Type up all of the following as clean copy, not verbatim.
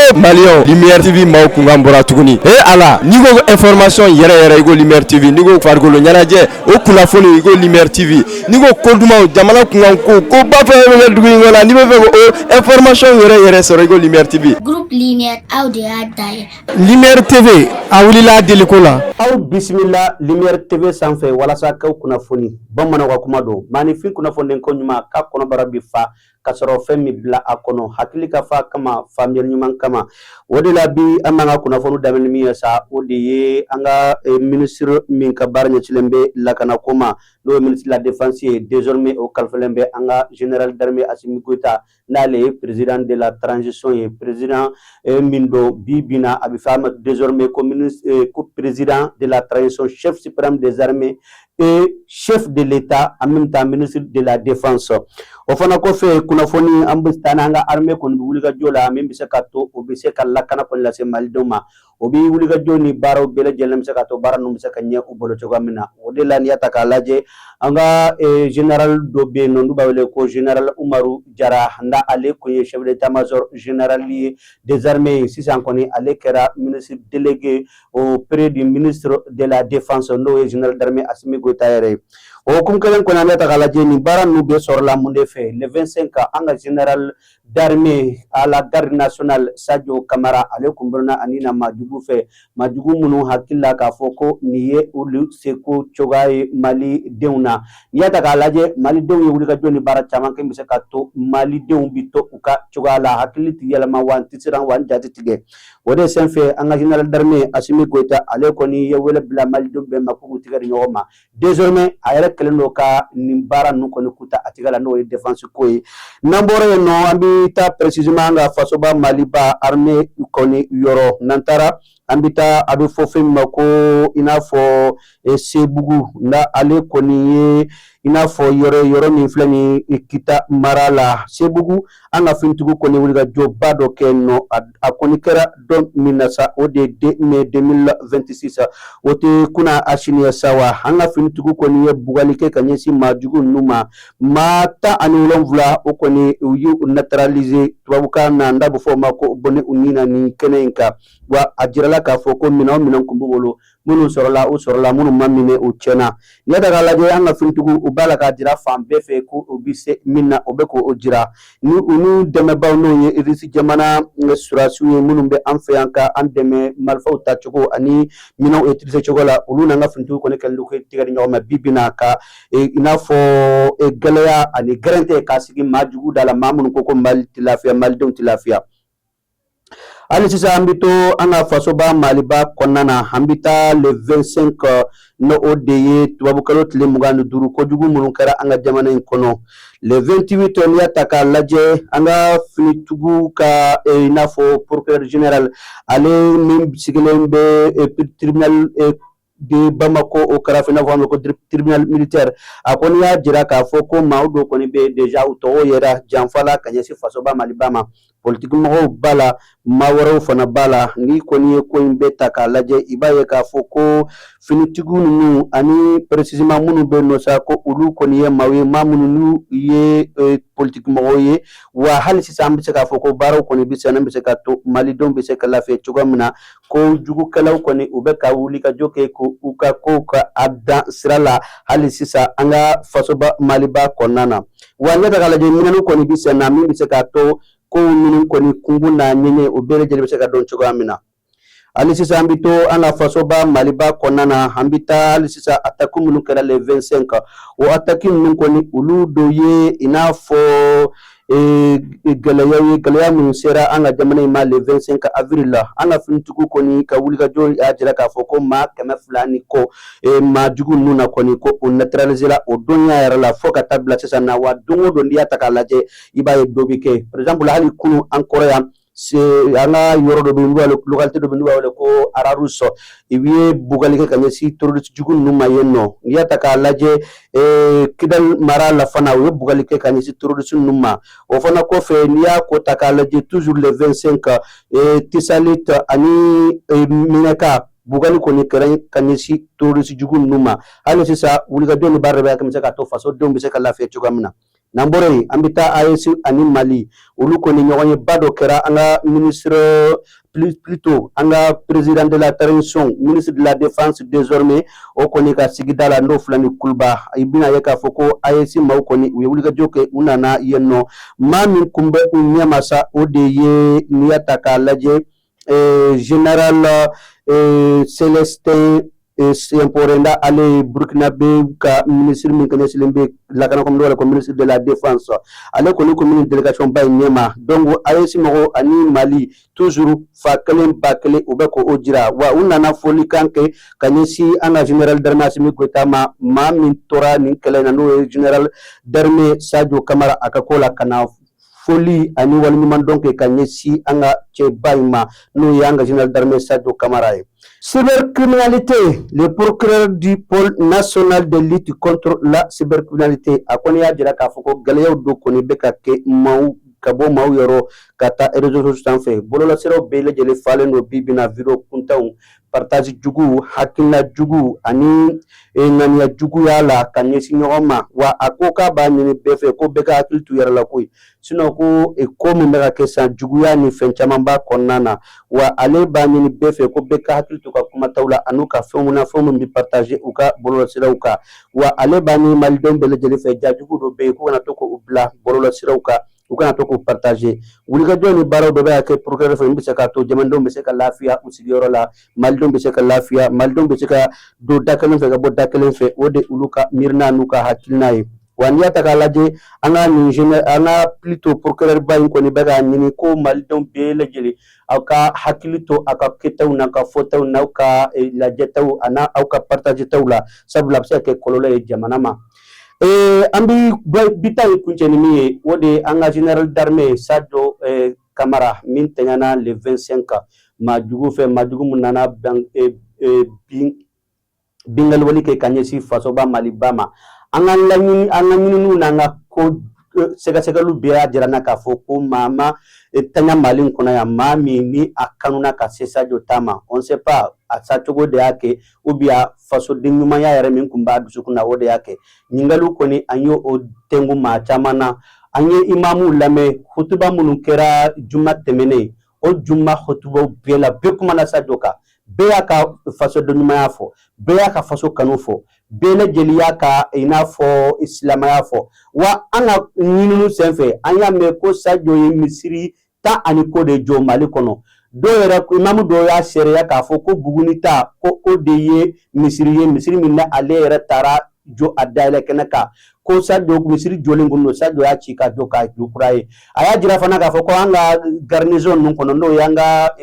E Maliyɛnw, Lumière TV maaw kunkan bɔra tuguni. E Ala, n'i ko information yɛrɛ yɛrɛ, i ko Lumière TV. N'i ko farikolo ɲɛnajɛ, o kunnafoni, i ko Lumière TV. N'i ko ko dumanw, jamana kunkan ko, ko ba fɛn fɛn bɛ dugu in kɔnɔ, n'i bɛ fɛ ko information yɛrɛ yɛrɛ sɔrɔ, i ko Lumière TV. Groupe Lumière, aw de y'a da ye. Lumière TV, a wulila deliko la. Aw bisimila Lumière TV sanfɛ walasa k'aw kunnafoni. Bamananw ka kuma don, maaninfin kunnafoni ko ɲuman k'a kɔnɔbara bi fa ka sɔrɔ fɛn min bila a kɔnɔ, hakili ka fa kama, faamuyali ɲuman kama. O de la bi an b'an ka kunnafoni daminɛ min ye sa, o de ye an ka ministre min ka baara ɲɛsilen bɛ lakanako ma, n'o ye ministre de la Défense ye. Désormais, o kalifalen bɛ an ka général d'armée Assimi Goïta, n'ale ye président de la transition ye. Président min don bi bi na, a bɛ fɔ a ma désormais ko ministre, ko président de la transition, chef suprême des armées et chef de l'État, en même temps ministre de la Défense. O fana kɔfɛ, kunnafoni an bɛ taa n'an ka armée kɔni bɛ wulikajɔ la min bɛ se ka to o bɛ se ka lakana kɔni lase malidenw ma. O bɛ wulikajɔ ni baaraw bɛɛ lajɛlen bɛ se ka to baara ninnu bɛ se ka ɲɛ u bolo cogoya min na. O de la, n'i y'a ta k'a lajɛ, an ka général dɔ bɛ yen nɔ, n'u b'a wele ko général Umaru Jara, n'a ale kun ye chef d'état-major général ye des armées ye. Sisan kɔni, ale kɛra ministre délégué auprès du ministre de la Défense, n'o ye général d'armée Assimi Goïta yɛrɛ ye. O hukumu kelen kɔnɔ, an bɛ ta k'a lajɛ, nin baara ninnu bɛɛ sɔrɔla mun de fɛ? Le 25, an ka général d'armée à la Garde nationale Sadio Kamara, ale kun bɔra ani na maajugu fɛ, maajugu minnu hakili la k'a fɔ ko nin ye olu seko cogoya ye malidenw na. N'i y'a ta k'a lajɛ, malidenw ye wulikajɔ ni baara caman kɛ bɛ se ka to malidenw bi to u ka cogoya la, hakili tɛ yɛlɛma wa, n tɛ siran wa, n ja tɛ tigɛ. O de senfɛ, an ka général d'armée Assimi Goïta, ale kɔni ye wele bila malidenw bɛɛ ma k'u tigɛ di ɲɔgɔn ma. Désormais, a yɛrɛ kɛlen don ka nin baara ninnu kɔni kuta a tigɛ la, n'o ye défense ko ye. N'an bɔra yen nɔ, an bɛ taa précisément an ka fasoba Maliba armée kɔni yɔrɔ. N'an taara, an bɛ taa, a bɛ fɔ fɛn min ma ko i n'a fɔ Sebugu, na ale kɔni ye i n'a fɔ yɔrɔ yɔrɔ min filɛ nin Kita mara la, Sebugu. An ka finitigiw kɔni wulikajɔba dɔ kɛ nɔ. A kɔni kɛra don min na sa, o de ye 2 mai 2026, o tɛ kunna a sini ye sa wa. An ka finitigiw kɔni ye bugali kɛ ka ɲɛsin maajugu ninnu ma. Maa 17, o kɔni u y'u neutraliser, tubabukan na n'a bɛ fɔ o ma ko bɔnɛ u ni na nin kɛnɛ in kan. Wa a jirala k'a fɔ ko minɛn o minɛn kun b'u bolo, minnu sɔrɔla, u sɔrɔla, minnu ma minɛ, u tiɲɛna. N'i y'a ta k'a lajɛ, an ka finitigiw, u b'a la k'a jira fan bɛɛ fɛ ko u bɛ se min na, o bɛ k'o jira ni u n'u dɛmɛbaaw, n'o ye Irisi jamana surasiw ye, minnu bɛ an fɛ yan ka an dɛmɛ marifaw tacogo ani minɛnw utiliser cogo la. Olu n'an ka finitigiw kɔni kɛlen don k'u tigɛ di ɲɔgɔn ma bi bi in na, ka i n'a fɔ gɛlɛya ani gɛrɛntɛ k'a sigi maa jugu da la, maa minnu ko ko Mali tɛ lafiya, malidenw tɛ lafiya. Hali sisan, an bɛ to an ka fasoba Maliba kɔnɔna na. An bɛ taa le 25, n'o o de ye tubabukalo tile 25, kojugu minnu kɛra an ka jamana in kɔnɔ. Le 28, n'i y'a ta k'a lajɛ, an ka finitigiw ka i n'a fɔ procureur général, ale min sigilen bɛ tribunal de Bamako, o kɛrɛfɛ, n'a fɔ a ma ko tribunal militaire, a kɔni y'a jira k'a fɔ ko maa dɔw kɔni bɛ déjà, u tɔgɔ yera janfa la ka ɲɛsin fasoba Maliba ma. Politiki mɔgɔw b'a la, maa wɛrɛw fana b'a la. N'i kɔni ye ko in bɛɛ ta k'a lajɛ, i b'a ye k'a fɔ ko finitigiw ninnu ani précisément minnu bɛ nɔ sa, ko olu kɔni ye maaw ye, maa minnu n'u ye politiki mɔgɔw ye. Wa hali sisan, an bɛ se k'a fɔ ko baaraw kɔni bɛ sen na, bɛ se ka to malidenw bɛ se ka lafiya cogoya min na. Ko jugukɛlaw kɔni, u bɛ ka wuli ka jɔ kɛ ko u ka kow ka a dan sira la hali sisan an ka fasoba Maliba kɔnɔna na. Wa ne ta k'a lajɛ, minɛnw kɔni bɛ sen na min bɛ se k'a to kow ninnu kɔni kunkun n'a ɲɛɲɛ, o bɛɛ lajɛlen bɛ se ka dɔn cogoya min na. Hali sisan, an bɛ to an ka fasoba Maliba kɔnɔna na. An bɛ taa hali sisan attaque minnu kɛra le 25, o attaque ninnu kɔni, olu dɔ ye i n'a fɔ gɛlɛyaw ye, gɛlɛya minnu sera an ka jamana in ma le 25 avril la. An ka finitigiw kɔni ka wulikajɔ y'a jira k'a fɔ ko maa 200 ni kɔ, maa jugu ninnu na kɔni, ko o neutraliser la o donya yɛrɛ la fo ka taa bila sisan na. Wa don o don, n'i y'a ta k'a lajɛ, i b'a ye dɔ bɛ kɛ. Par exemple, hali kunun an kɔrɔ yan, an ka yɔrɔ dɔ bɛ yen, n'u b'a wele, localité dɔ bɛ yen, n'u b'a wele ko Ararus, i ye bugali kɛ ka ɲɛsin terroriste jugu ninnu ma yen nɔ. N'i y'a ta k'a lajɛ, Kidal mara la fana, u ye bugali kɛ ka ɲɛsin terroriste ninnu ma. O fana kɔfɛ, n'i y'a ko ta k'a lajɛ, toujours le 25, Tisalit ani Minɛka, bugali kɔni kɛra ka ɲɛsin terroriste jugu ninnu ma. Hali sisan, wulikajɔ ni baara bɛ kɛ bɛ se ka to fasodenw bɛ se ka lafiya cogoya min na. N'an bɔra yen, an bɛ taa AES ani Mali, olu kɔni ɲɔgɔn ye ba dɔ kɛra. An ka ministre, plutôt an ka président de la transition, ministre de la défense désormais, o kɔni ka sigida la, n'o filɛ ni Kuluba, i bɛna ye k'a fɔ ko AES maaw kɔni u ye wulikajɔ kɛ, u nana yen nɔ. Maa min kun bɛ u ɲɛma sa, o de ye, n'i y'a ta k'a lajɛ, général Célestin Simporé. Ale ye Burkinabé ka ministre min ɲɛsinnen bɛ lakana kɔmi ko ministre de la défense. Ale kɔni ko min délégation ba in ɲɛma. Donc AES mɔgɔw ani Mali, toujours fa kelen ba kelen, u bɛ k'o jira. Wa u nana folikan kɛ ka ɲɛsin an ka général d'armée Assimi Goïta ma, maa min tora nin kɛlɛ in na, n'o ye général d'armée Sadio Camara. A ka ko la ka na foli ani waleɲumandɔn kɛ ka ɲɛsin an ka cɛba in ma, n'o ye an ka général d'armée Sadio Camara ye. Cybercriminalité, le procureur du pôle national de lutte contre la cybercriminalité, a kɔni y'a jira k'a fɔ ko gɛlɛyaw dɔ kɔni bɛ ka kɛ maaw ka bɔ maaw yɔrɔ ka taa réseaux sociaux sanfɛ. Bɔlɔlɔsiraw bɛɛ lajɛlen falen don bi bi in na vidéo kuntanw, partage jugu, hakilina jugu ani ŋaniya juguya la ka ɲɛsin ɲɔgɔn ma. Wa a ko k'a b'a ɲini bɛɛ fɛ ko bɛɛ ka hakili t'u yɛrɛ la koyi, sinon ko ko min bɛ ka kɛ sisan, juguya ni fɛn caman b'a kɔnɔna na. Wa ale b'a ɲini bɛɛ fɛ ko bɛɛ ka hakili to ka kumataw la an'u ka fɛnw na, fɛn min bɛ partager u ka bɔlɔlɔsiraw kan. Wa ale b'a ɲini malidenw bɛɛ lajɛlen fɛ, jajugu dɔ bɛ yen k'u kana to k'u bila bɔlɔlɔsiraw kan, u kana to k'u partager. Wulikajɔ ni baaraw dɔ bɛ ka kɛ procureur fɛ min bɛ se k'a to jamanadenw bɛ se ka lafiya u sigiyɔrɔ la, malidenw bɛ se ka lafiya, malidenw bɛ se ka don da kelen fɛ ka bɔ da kelen fɛ. O de olu ka miirina n'u ka hakilina ye. Wa n'i y'a ta k'a lajɛ, an ka nin an ka plutôt procureur ba in kɔni bɛ k'a ɲini ko malidenw bɛɛ lajɛlen, aw ka hakili to aw ka kɛtaw n'aw ka fɔtaw n'aw ka lajɛtaw ani aw ka partagetaw la, sabula a bɛ se ka kɛ kɔlɔlɔ ye jamana ma. An bɛ bi ta in kuncɛ ni min ye, o de ye an ka général d'armée Sadio Camara min tɛɲɛna le 25 maa jugu fɛ, maa jugu min nana bin binkanni kɛ ka ɲɛsin fasoba Maliba ma. An ka laɲini, an ka ɲininiw n'an ka ko sɛgɛsɛgɛliw bɛɛ y'a jira n na k'a fɔ ko maa ma taɲa Mali in kɔnɔ yan, maa min ni a kanuna ka se Sadio ta ma. On sait pas a sa cogo de y'a kɛ ou bien fasoden ɲumanya yɛrɛ min tun b'a dusukun na, o de y'a kɛ. Ɲininkaliw kɔni, an ye o tɛnku maa caman na. An ye imamuw lamɛn, hutuba minnu kɛra juma tɛmɛnen, o juma hutubaw bɛɛ la, bɛɛ kumana Sadio kan, bɛɛ y'a ka fasoden ɲumanya fɔ, bɛɛ y'a ka faso kanu fɔ, bɛɛ lajɛlen y'a ka i n'a fɔ silamɛya fɔ. Wa an ka ɲininiw senfɛ, an y'a mɛn ko Sadio ye misiri 10 ani kɔ de jɔ Mali kɔnɔ. Dɔw yɛrɛ, imamu dɔw y'a seereya k'a fɔ ko Buguni ta, ko o de ye misiri ye, misiri min na ale yɛrɛ taara jɔ a dayɛlɛ kɛnɛ kan, ko Sadio misiri jɔlen kun don, Sadio y'a ci ka jɔ k'a jɔ kura ye. A y'a jira fana k'a fɔ ko an ka garnison ninnu kɔnɔ, n'o y'an ka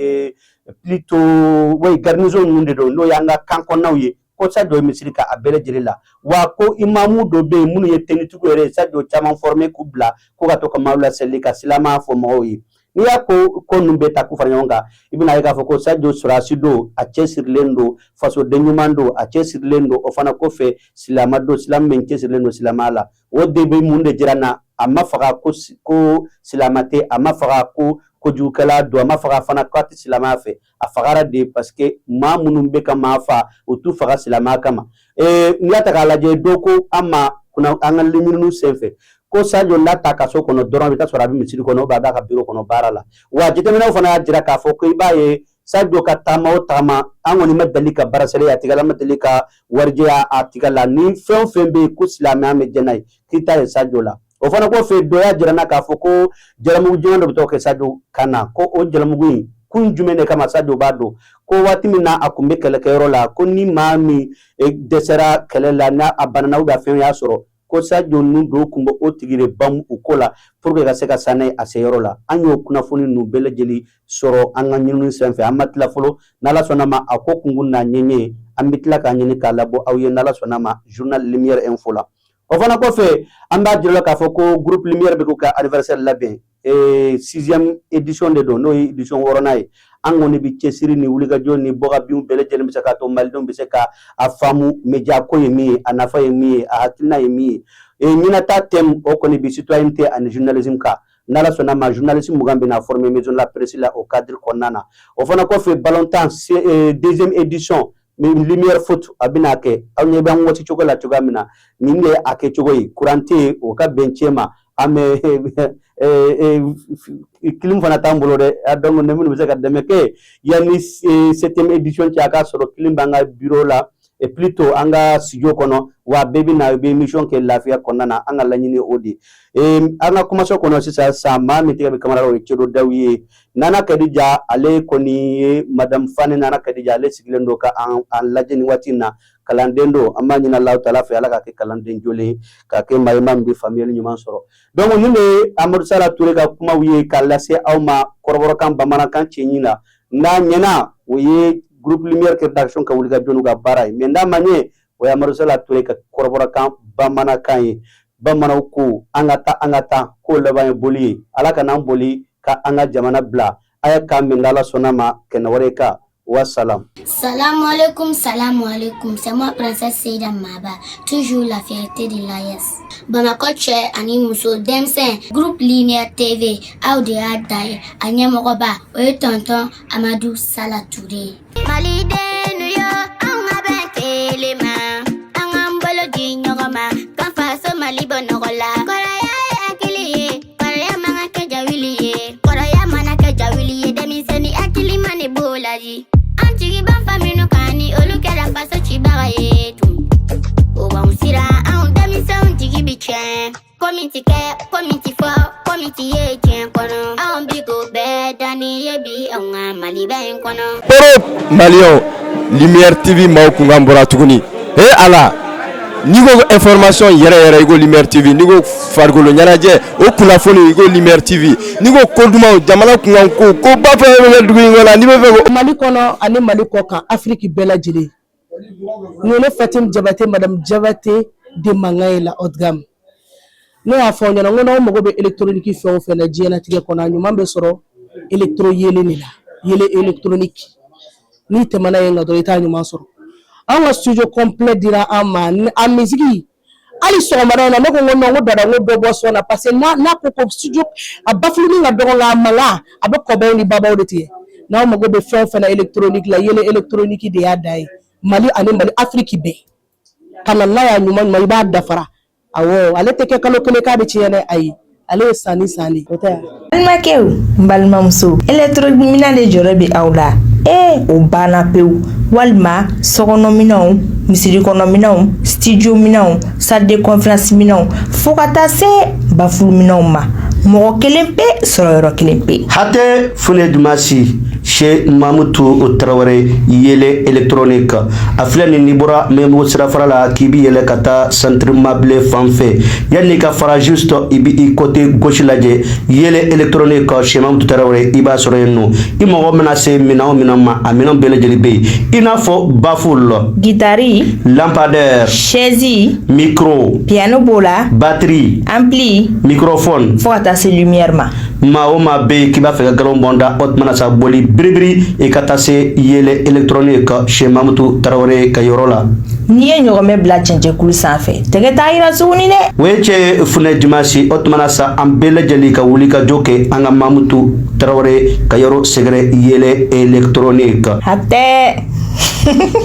plutôt, oui, garnison ninnu de don, n'o y'an ka kan kɔnɔnaw ye, ko Sadio ye misiri ka a bɛɛ lajɛlen la. Wa ko imamu dɔ bɛ yen minnu ye tenitigiw yɛrɛ ye, Sadio caman formé k'u bila ko ka to ka maaw laseli ka silamɛya fɔ mɔgɔw ye. N'i y'a ko ninnu bɛɛ ta k'u fara ɲɔgɔn kan, i bɛna ye k'a fɔ ko Sadio sɔrɔdasi don, a cɛsirilen don, fasoden ɲuman don, a cɛsirilen don. O fana kɔfɛ, silamɛ don, silamɛ min cɛsirilen don silamɛya la. O de bɛ mun de jira n na? A ma faga ko silamɛ tɛ, a ma faga ko kojugukɛla don, a ma faga fana k'a tɛ silamɛya fɛ. A fagara de parce que maa minnu bɛ ka maa fa, u t'u faga silamɛya kama. N'i y'a ta k'a lajɛ, dɔ ko an ma kunna an ka ɲininiw senfɛ ko Sadio n'a ta kaso kɔnɔ dɔrɔn, i bɛ taa sɔrɔ a bɛ misiri kɔnɔ, a b'a ka biro kɔnɔ baara la. Wa jateminɛw fana y'a jira k'a fɔ ko i b'a ye Sadio ka taama o taama, an kɔni ma deli ka bracelet a tigɛ la, ma deli ka warijɛ a tigɛ la. Ni fɛn o fɛn bɛ yen ko silamɛya bɛ jɛn n'a ye, k'i ta ye Sadio la. O fana kɔfɛ, dɔ y'a jira n na k'a fɔ ko jalamugu jɛman dɔ bɛ to kɛ Sadio kan na, ko o jalamugu in, kun jumɛn de kama Sadio b'a dɔn? Ko waati min na a kun bɛ kɛlɛkɛyɔrɔ la, ko ni maa min dɛsɛra kɛlɛ la, n'a a banana ou bien fɛn y'a sɔrɔ, ko Sadio ninnu dɔw kun bɛ o tigi de bamu u ko la pour que ka se ka san n'a ye a se yɔrɔ la. An y'o kunnafoni ninnu bɛɛ lajɛlen sɔrɔ an ka ɲinini senfɛ. An ma tila fɔlɔ, n'Ala sɔnna ma, a ko kunkun n'a ɲɛɲɛ, an bɛ tila k'a ɲini k'a labɔ aw ye, n'Ala sɔnna ma, journal Lumière Info la. O fana kɔfɛ, an b'a jira k'a fɔ ko groupe Lumière bɛ k'u ka anniversaire labɛn, sixième édition de don, n'o ye édition 6nan ye. An kɔni bɛ cɛsiri ni wulikajɔ ni bɔkabinw bɛɛ lajɛlen bɛ se k'a to malidenw bɛ se ka a faamu média ko ye min ye, a nafa ye min ye, a hakilina ye min ye. Ɲinata thème o kɔni bi citoyenneté ani journalisme kan. N'Ala sɔnna ma, journaliste 20 bɛna former maison de la presse la o cadre kɔnɔna na. O fana kɔfɛ, ballontan deuxième édition Lumière Foot a bɛna kɛ. Aw ɲɛ bɛ an waati cogo la cogoya min na, nin de ye a kɛcogo ye. Courant tɛ yen, o ka bɛn cɛ ma. An bɛ clim fana t'an bolo dɛ. Donc ne minnu bɛ se ka dɛmɛ kɛ yanni septième édition cɛ, a k'a sɔrɔ clim b'an ka bureau la et plutôt an ka studio kɔnɔ, wa bɛɛ bɛ na, i bɛ émission kɛ lafiya kɔnɔna na. An ka laɲini o de ye. An ka kumaso kɔnɔ sisan sisan, maa min tɛgɛ bɛ kamara, o ye Cero Dawu ye. Nana Kadija, ale kɔni ye Madame Fane Nana Kadija, ale sigilen don ka an lajɛ nin waati in na. Kalanden don, an b'a ɲini Alahu taala fɛ, Ala ka kɛ kalanden jolen ye, ka kɛ maa ye maa min bɛ faamuyali ɲuman sɔrɔ. Donc nin de ye Amadu Sala Ture ka kumaw ye k'a lase aw ma kɔrɔbɔrɔkan, bamanankan cɛɲi na. N'a ɲɛna, o ye groupe Lumière rédaction ka wulikajɔ n'u ka baara ye, mais n'a ma ɲɛ, o ye Amadu Sala Ture ka kɔrɔbɔrɔkan, bamanankan ye. Bamananw ko an ka taa, an ka taa, k'o laban ye boli ye. Ala ka n'an boli ka an ka jamana bila. A ye k'an bɛn, n'Ala sɔnna ma, kɛnɛ wɛrɛ kan. Wassalam. Salam alaikum, salam alaikum. C'est moi, Princesse Seida Maba, toujours la fierté de l'AES. Bamakɔ cɛ ani muso, denmisɛn, groupe Lumière TV, aw de y'a da ye. A ɲɛmɔgɔba, o ye tonton Amadu Sala Ture ye. Malidenw yo, anw ka bɛn kelen ma, an k'an bolo di ɲɔgɔn ma, k'an faso Mali bɔ nɔgɔ la. Kɔrɔya ye hakili ye, kɔrɔya man ka kɛ jawuli ye. Kɔrɔya mana kɛ jawuli ye, denmisɛnnin hakili ma ne b'o laji. An jigi b'an fa minnu kan, ni olu kɛra faso cibaga ye tun. O b'anw siran, anw denmisɛnw jigi bi tiɲɛ. Ko min ti kɛ, ko min ti fɔ, ko min ti ye diɲɛ kɔnɔ. Anw bi k'o bɛɛ danni ye bi anw ka Maliba in kɔnɔ. Poro maliyɛnw, Lumière TV maaw kunkan bɔra tuguni. He ala, n'i ko information yɛrɛ yɛrɛ, i ko Lumière TV. N'i ko farikolo ɲɛnajɛ, o kunnafoni, i ko Lumière TV. N'i ko ko dumanw, jamana kunkan ko, ko ba fɛn fɛn bɛ kɛ dugu in kɔnɔ, n'i bɛ fɛ ko Mali kɔnɔ ani Mali kɔ kan, Afiriki bɛɛ lajɛlen, nin ye ne Fatim Jabate, Madame Jabate de mankan ye, la haute gamme. Ne y'a fɔ aw ɲɛna n ko n'aw mago bɛ électronique fɛn o fɛn na diɲɛlatigɛ kɔnɔ, a ɲuman bɛ sɔrɔ électro yelen de la, yelen électronique. N'i tɛmɛna yen kan dɔrɔn, i t'a ɲuman sɔrɔ. An ka studio complet dira an ma, a musique hali sɔgɔmada in na, ne ko n ko non, n ko dada, n ko dɔ bɔ sɔn na, parce que n'a ko ko studio a bafuluni ka dɔgɔ, nka a mankan a bɛ kɔbaw ni babaw de tigɛ. N'aw mago bɛ fɛn o fɛn na électronique la, yelen électronique de y'a dan ye. Mali ani Mali, Afiriki bɛɛ ka na n'a y'a ɲuman ɲuman, i b'a dafara. Awɔ, ale tɛ kɛ kalo kelen k'a bɛ tiɲɛ dɛ, ayi, ale ye san ni san de, o tɛ. Balimakɛw, n balimamuso, électrominɛn de jɔrɔ bɛ aw la. Ee, o banna pewu. Walima sokɔnɔminɛnw, misiri kɔnɔminɛnw, studio minɛnw, salle de conférence minɛnw, fo ka taa se baffle minɛnw ma, mɔgɔ kelen pe sɔrɔ yɔrɔ kelen pe. Hatɛ Fune Dumasi chez Mamutu Tarawele, yele électronique, a filɛ nin, n'i bɔra Mɛnbugu sirafara la k'i bi yɛlɛ ka taa centre mabile fan fɛ, yanni ka fara, juste i bi i côté gauche lajɛ, yele électronique chez Mamutu Tarawele, i b'a sɔrɔ yen nɔ. I mago mana se minɛn o minɛn ma, a minɛn bɛɛ lajɛlen bɛ yen, i n'a fɔ baffle, gitari, lampadaire, chaise, micro, piano b'o la, batterie, ampli, microphone, fo ka taa se lumière ma. Maa o maa bɛ yen k'i b'a fɛ ka galon bɔn da, o tuma na sa, boli biribiri, i ka taa se yele électronique chez Mamutu Tarawele ka yɔrɔ la. N'i ye ɲɔgɔmɛ bila cɛncɛnkulu sanfɛ, tɛgɛ t'a yira tuguni dɛ. O ye cɛ Funɛ Dimasi. O tuma na sa, an bɛɛ lajɛlen ka wuli ka jɔ kɛ an ka Mamutu Tarawele ka yɔrɔ sɛgɛrɛ, yele électronique. Hatɛ.